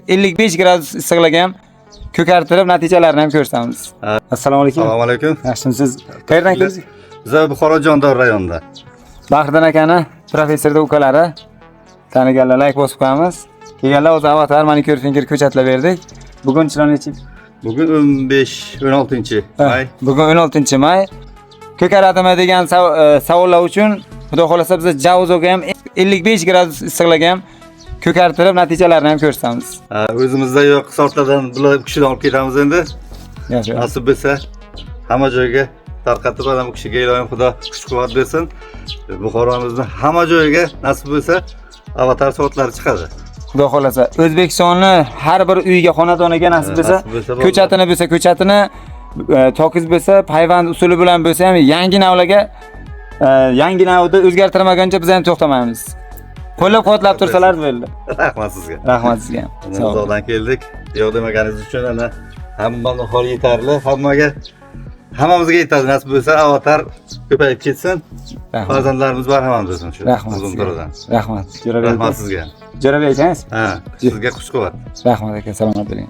55 gradus issiqlarga ham ko'kartirib, natijalarini ham ko'rsatamiz. Assalomu alaykum. Assalomu alaykum. Yaxshimisiz? Qayerdan keldingiz? Biza Buxoro Jondor rayonida. Bahriddin akani professorda ukalari, taniganlar layk bosib qo'yamiz. Kelganlar o'zi Avatar manikyur finger ko'chatlab berdik. Bugun chilon nechi? Bugun 15 16 may. Bugun 16 may. Ko'karadimi degan savollar uchun Xudo xolasa biz Javzoga ham 55 gradus issiqlarga ham ko'kartirib, natijalarini ham ko'rsatamiz. Ha, o'zimizda yo'q sortlardan bular kishidan olib ketamiz endi. Yaxshi. Nasib bo'lsa hamma joyga tarqatib, odam u kishiga iloyim Xudo kuch quvvat bersin. Buxoromizni hamma joyiga nasib bo'lsa Avatar sortlari chiqadi. Xudo xolasa O'zbekistonni har bir uyiga, xonadoniga nasib bo'lsa, Nasib bo'lsa bo'ldi. Ko'chatini bo'lsa, ko'chatini tokiz bo'lsa, payvand usuli bilan bo'lsa ham yangi navlarga, yangi navda o'zgartirmaguncha biz ham to'xtamaymiz. Qo'llab-quvvatlab tursalar bo'ldi. Rahmat sizga. Rahmat sizga ham. Ana Sog' bo'ling. uzoqdan keldik. Yo'q demaganingiz uchun ana hamma hol yetarli, hammaga, hammamizga yetadi. Nasib bo'lsa Avatar ko'payib ketsin. Rahmat. Farzandlarimiz barhamand bo'lsin shu Rahmat uzun sizga. turidan. Rahmat. Jo'rabek Rahmat aka. sizga. Jo'rabek akangiz? Ha, sizga kuch quvvat. Rahmat aka, salomat bo'ling.